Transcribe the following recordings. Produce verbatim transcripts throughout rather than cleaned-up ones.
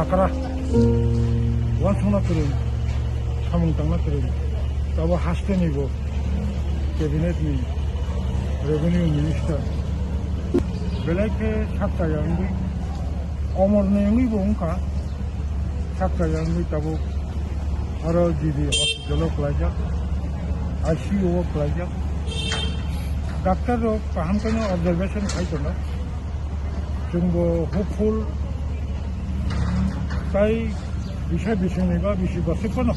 Khara, uansukna kwrwi, samung tangna kwrwi, abo haste ni bo cabinet ni revenue minister. Belai khe sak chaya wngwi, omor ni wngwi bo wngkha, sak chaya wngwi tabuk aro G D hospital o klaijak, I C U o klaijak. Doctor rok kaham khe no observation khai tongo. Chwngbo hopeful tai bisa bisingni ba bisi bosik phano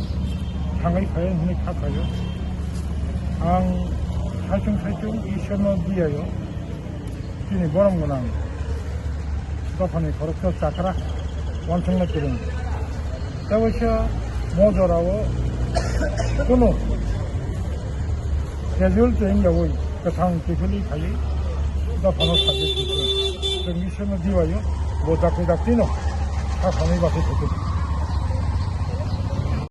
thangwi phaio hwnwi kha phaio. Ang saichung saichung Ishwarno biyaio. Chini borom gwnang dophani khoroksa chakra uansukna kwrwng. Tei waisa mo jorao kunu casual train yawi kwthang kiphilwi phaiwi dophano sajwk sijwk. Chwng Ishwarno diwaio bo dakti daktino kha phanwi bachai thaitung.